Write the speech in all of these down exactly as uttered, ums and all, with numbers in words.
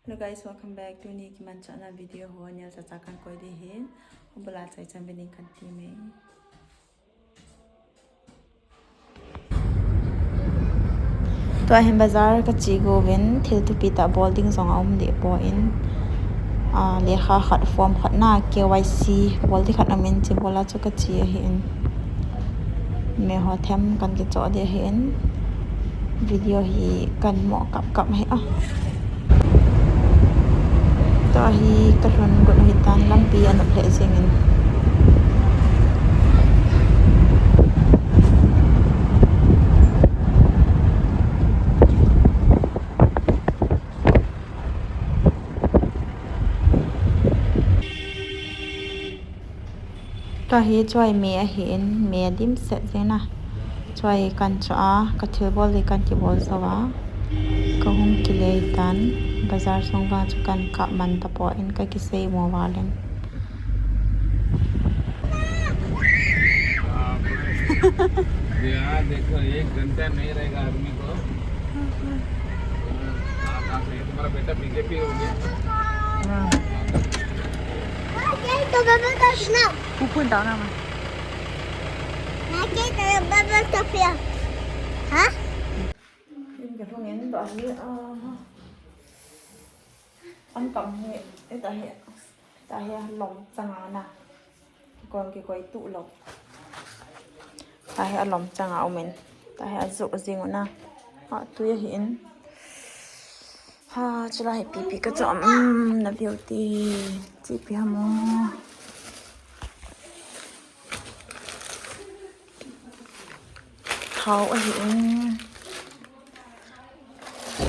Hello guys, welcome back to Niki Manchana video ho. Neo chacha kan koi ding ahin. Hung bula chai chan bini kan ti mai. Tua hin bazar ka che uvin, thil thupi tah bol ding jong a um deh poi. Ah, lekha khat, form khat na, K Y C bol ding khat um in, che bol a chu ka che ahin. Meh ho them kan kichoh ding ahin. Video hi kan mo kap kap hi a. Tua hi ka lhun got u hitan, lampi a nop lheh jeng in. Tua hi Chuai meh ahin, meh dimset jeng na. Chuai kan choh a, ka thil bol ding kan kibol jou a. Ka hung kile tan, bazar sung vang chu kan kap man tapoi, ka kisei mo valen. यहाँ देखो, एक घंटा नहीं रहेगा आदमी को। हाँ, हाँ, ये तुम्हारा बेटा बीजेपी हो गया। Pupun tau nama. Hah? Tua hi, ah, an kam hi, tua hi, tua hi lom changa na. Kikoi, kikoi tuh lou. Tua hi alom changa um in. Tua hi ajoh jing u na. Ah, tui ahin. Ha, chulai hi pipi ka chom, um, na view ti. Chi ipi ham o. Thao ahin.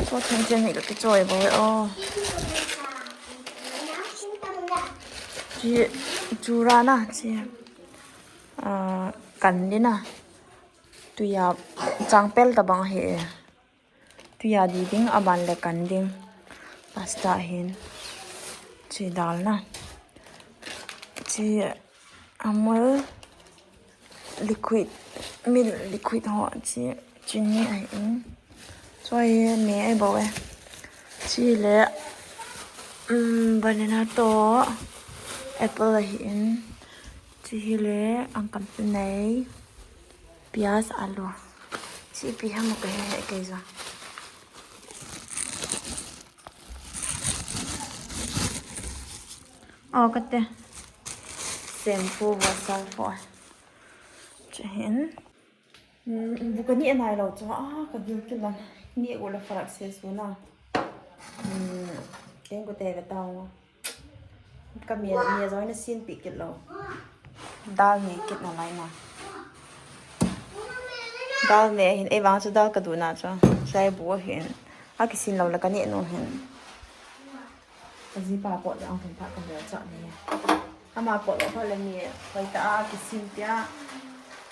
Cho chen chen hi ka kichoi bou e o. Chi, chura na, chi. Ah, kan ding na. Tuiya changpel tabang hi e. Tuiya di ding, aban le kan ding. Pasta hin. Chi dal na. Chi Amul liquid, milk liquid ho chi, chini ahin. Chuai meh ahi bou e. Chi le, um, banana toh apple ahin. Chi hi le, angkan tu nei. Piaz, alu. Chi ipi ham ka he he kei jong. Oh, kate. Shampoo, water fo. Chahin. Hmm, bu ka neh nai lou chu. Ah, ka dil kit lou. Neh u le farak se su na. Hmm, keng ko te ve tao. Ka meh, meh jong na sin pi kit lou. Dal neh kit na lai na. Dal neh hin, ei vang chu dal ka du na chu. Sai bu hin. A kisin lou le ka neh nom hin. Ka jipa pot le ang thum pha ka bol cha ni. Ama pot lo pha le ni, koi ta a kisin tia.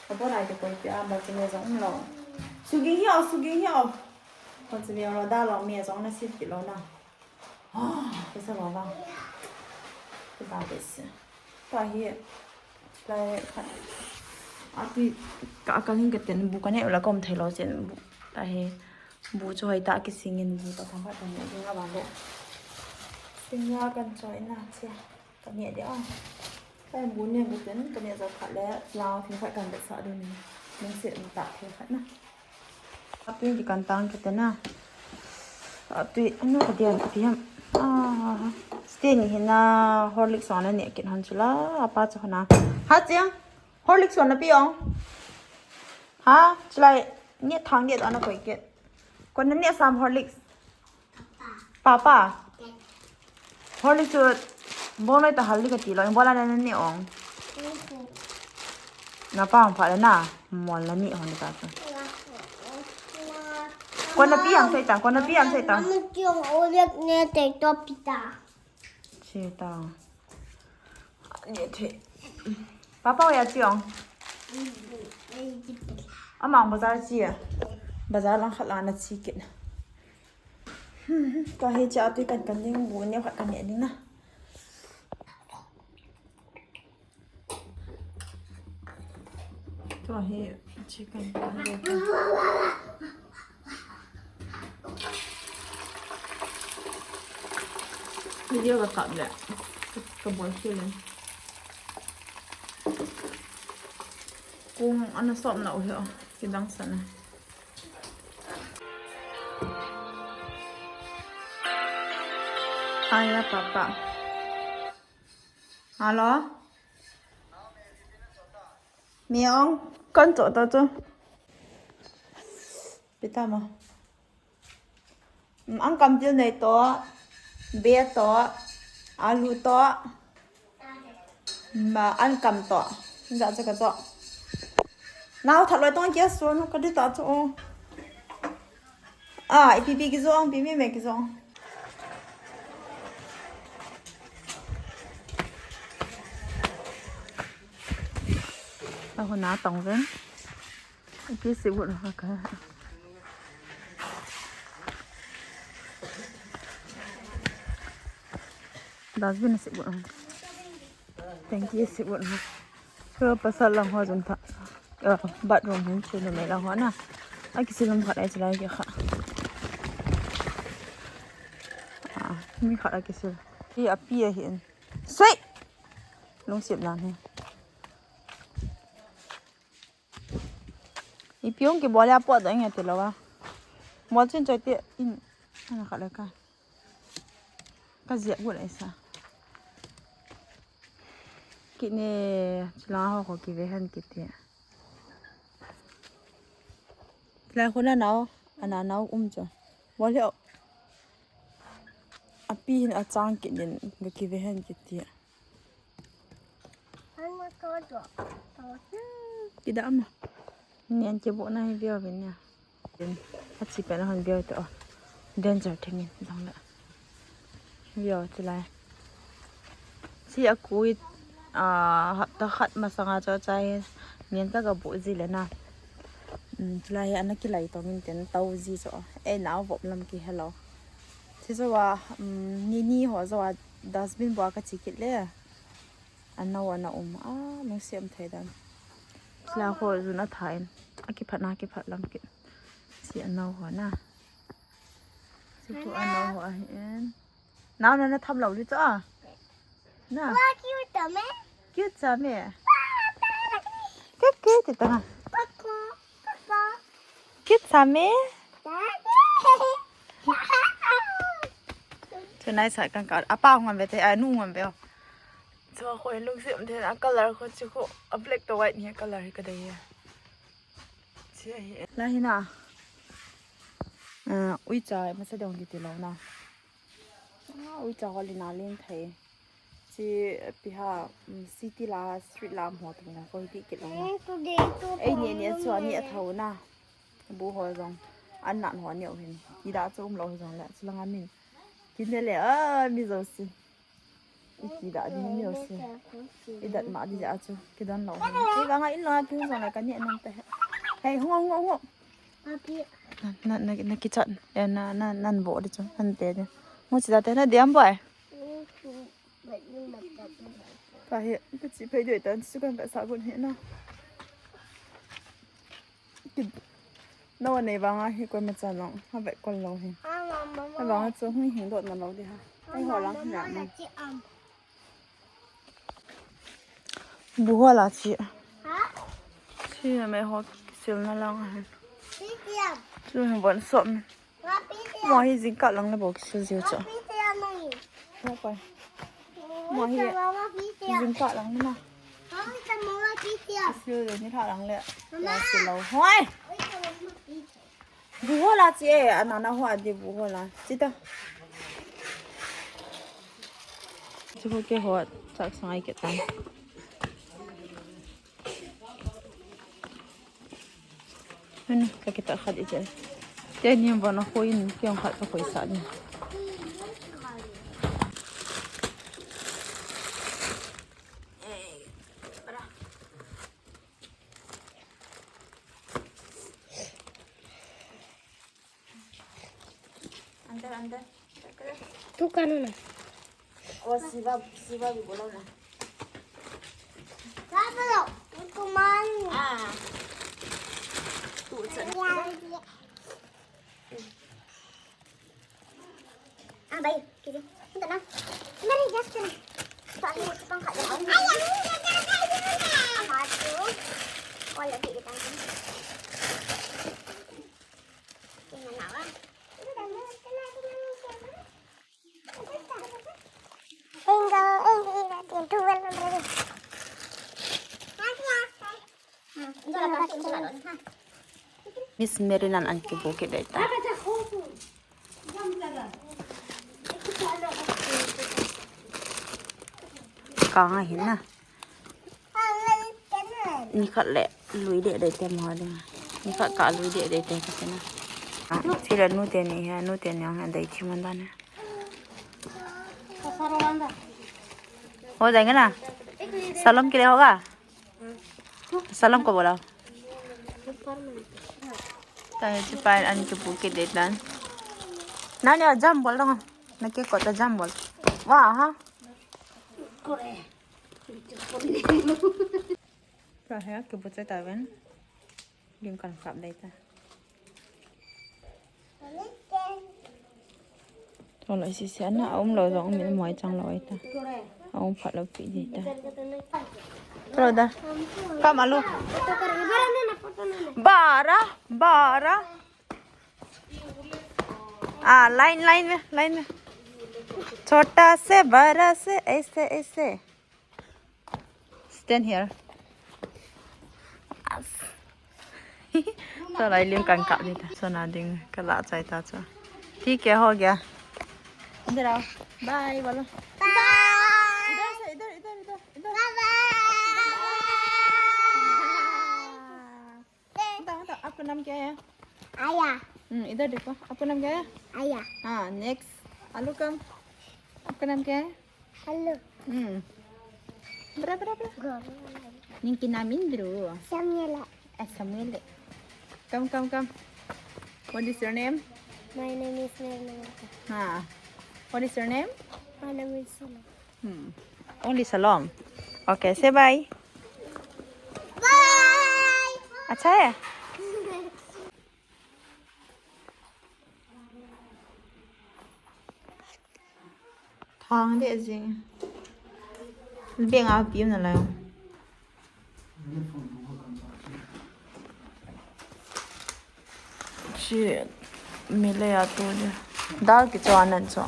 Ka bol ai te koi tia, ba ki ne jong um lou. Sugi hi o, sugi hi o. Kon se mi lo da lo mi jong na sit ki lo na. Ah, ke sa lo ba. Ke ba ke se. Ta hi. Lai khat. A tui ka, ka ning ka ten bu ka neh u la ka um thei lou chen bu. Ta hi bu chu hoi ta kising in bu ta thang khat ka neh ding a bang le. Sing ya kan choi na che. Ka neh ding a. Ka bu neh bu ten ka neh jat khat le la thing khat kan bet sa ding. Nang se ta thing khat na. Atui ki kan tang kete na. Atui, ano ka diam, ka diam. Ah, Sting hi na Horlicks on na neh kit hon chula, apa chu hon na. Ha chiang, Horlicks on na pi ong. Ha, chulai, neh thang neh on na koi kit. Kon na neh sam Horlicks. Papa. Horlicks chu bol noi ta hal ding ka ti lou, bol a na neh ong. Na pa hong pha le na, mol na neh hon ta chu. Kon na pi ang sei ta, kon na pi ang sei ta. Mama tiong olek ne te to pita. Sei ta. Neh the. Papa ya tiong. Amang bazar chi a. Bazar lang khat lang na chi kit. Tua hi cha tui kan kan ding bu neo khat kan neh ding na. Tua hi chi kan kan ding. Video ka kap le. Ka bol khel le. Kung ana sop na u hi o. Kidang sa na. Hiya, Papa. Hello? Mi ong, kan cho ta chu. Pita ma. An kam til nei to, be to, alu to, ma an kam to. Za cha ka cho. Nau that loi tong kia suan ka di ta chu. Ah, ipi pi kizong, pi mi me kizong. Ahuna tong ven. Ipi si vut ha ka. Dustbin si vut ha. Thank you, si vut ha. Chu pasal lang ho jun tha. Uh, bathroom hin chu numei lang ho na. A kisil um khat ai chilai ki kha. Ah, mi khat a kisil. Hi api a hin. Sui! Lungsim lang hi. Ipi ong kibol a pot dang ati lou a. Bol chin choi te in. Ana khat le ka. Ka zia gu lai sa. Kine, chila ho ko kive han kiti. Chila ho na nau, ana nau um cho. Wale o. Api hin achang kit din ga kive han kiti. Kida ama. Nian kibo na hi vio vin ya. Achi pen a hon vio to. Danger thingin dong le. Vio chilai. Si a kui, ah, hapta khat masanga cho chai. Nian ka ga bu ji le na. Um, chilai ana kilai to min ten tau ji cho. E nau vop lam ki hello. Si cho wa, um, ni ni ho cho wa dustbin bo ka chi kit le. Ana wa na um. Ah, lungsiam thei dan. Chilai ho jun a tha in. A kiphat na kiphat lam kit. Si ana wa na. Siku ano ho ahin. Nau na na tham lo li cha. Na. Wa cute cha me. Cute cha me. Cute cute ta. Cute cha me. Tonight sa kan ka apa ngam ve te anu ngam ve. Chu ko lungsim the a color ko chu ko a black to white ni color ka dei. Lahi na. Ah, uicha masa dong kiti lou na. Ah, uicha ho lina len thei. Chi piha, um, city la, street la mo tu na ko hiti kit lou na. Ei ni ni chu ani a thau na. Bu ho jong. An nan ho ni o hin. Ida chu um lou jong le. Chu langa min. Kin le le a mi jo si. I kida di mi o si. I dat ma di ja chu. Kidan lou. Ei vanga in langa kin jong le ka ni nan te. Hei, hung, hung, hung. Na, na, na, na kichat. Eh, na, na, nan bo di chu. Nan te di. Mo si da te na diam boy. Ka hi, ka chi phei doi tan, chu kan ka sa gun hi na. Ki, na wa nei vanga hi koima chan long, ha ve kol lo hi. Ha vanga chu hung hing dot na lo di ha. Ai ho lang na na. Bu ho la chi. Chi na me ho sil na lang ha. Chu hi bon som. Mo hi jingkah lang le bou kisil jiu chu. Mo hi jingkah lang na. Kisil jiu ni tha lang le. La si lo. Hoi. Bu ho la chi e, ana na ho a di bu ho la. Chi ta. Chu ho ke ho chak sangai ke tan. Hana, ka kita khat i chen. Te ni bon a khoi in, ke ong khat ka khoi sa ni. Andar, andar. Tu kanu na. O siva, siva bi bolo na. Kabalo, kumain. Ah. Tu sa. Ah, bye. Kiri. Ito na. Mari, just na. Ito, ano, ito pang kain. Ay, ang hirap na kayo na. Ang hot ko. Wala, di kita. Tingnan na, ah. Ito na, ito na, ito na, ito na. Ito na, ito na, ito na, ito na. Miss Merinan an kibu kit dai ta. Kang ahin na. Nikhat le lui deh dai te mo ding. Nikhat kah lui deh dai te ka na. Sila nu teni ha, nu teni ang dai chi man dan. हो जाएगा ना? सलाम के लिए होगा? सलाम को बोला. Tayo si Payan an kibu kit dai tan. Nani, jump bol dong. Naki kota jump bol. Wah, ha? Tayo kibu chai taven. Lim kan kap dai ta. Tolo isi si ana aum lo jong min moi chang lo ai ta. Aum phat lo pi di ta. Tolo da. Kam alu. Bara, bara. Ah, line, line में, line में. छोटा से बड़ा से ऐसे, ऐसे. Stand here. Tolo lim kan kap ni ta. Sona ding kala chai ta chu. ठीक है, हो गया. इधर आओ. Bye बोलो. Bye. इधर से, इधर, इधर, इधर, इधर. Bye bye. बताओ, बताओ, आपका नाम क्या है? आया. हम्म, इधर देखो, आपका नाम क्या है? आया. हाँ, next. आलू कम. आपका नाम क्या है? Hello. Hmm. Bra, bra, bra. Go. Ning kinamin, bro. Samuela. Eh, Samuel. Come, come, come. What is your name? My name is Nirmala. Ha. What is your name? My name is Shalom. Hmm. Only Shalom. Okay, say bye. Bye. अच्छा है? Thang de jing. Beng a pim na lai. Chi mi le ya tu de. Dal kicho anan cho.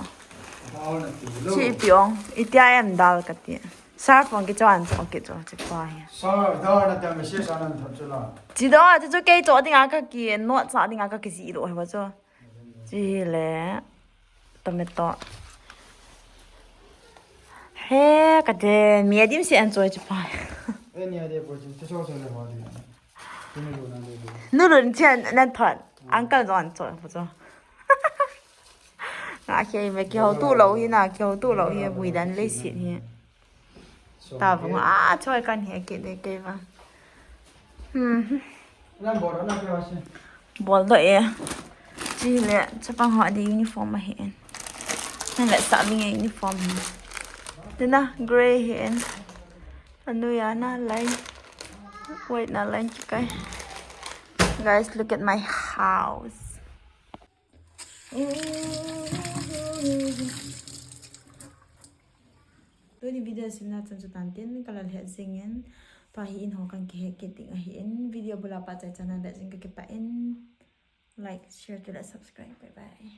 Chi pi ong. Itia em dal kati. Sa pong kicho an cho kicho chi pa hi. Sa dal na ta me se sa nan thap cho la. Chi do, chi chu kei cho ding a ka ki, no cha ding a ka ki ji lo he ba cho. Chile tomato. He, ka de, mi adim si an choi chu pa. Eh, ni ade po chu, chu chu le ho de. Chu ni lo na de. Nu lun chen nan thon. Uncle John choi po chu. Nga he me ki ho tu lo hi na, ki ho tu lo hi, bui dan le si hi. Ta vung a choi kan he ke de ke va. Hmm. Bol do e. Chi le chapang ho di uniform ahi en. Na le sa ving uniform hi. Dina gray hi en. Anu ya na line. White na line ki kai. Guys, look at my house. Tuni video simna chan chu tan tin ka la lheh jing in, tua hi in ho kan kihe kit ding ahi in, video bula pa chai chan a le jing ka kipah in, like, share, to le subscribe. Bye bye.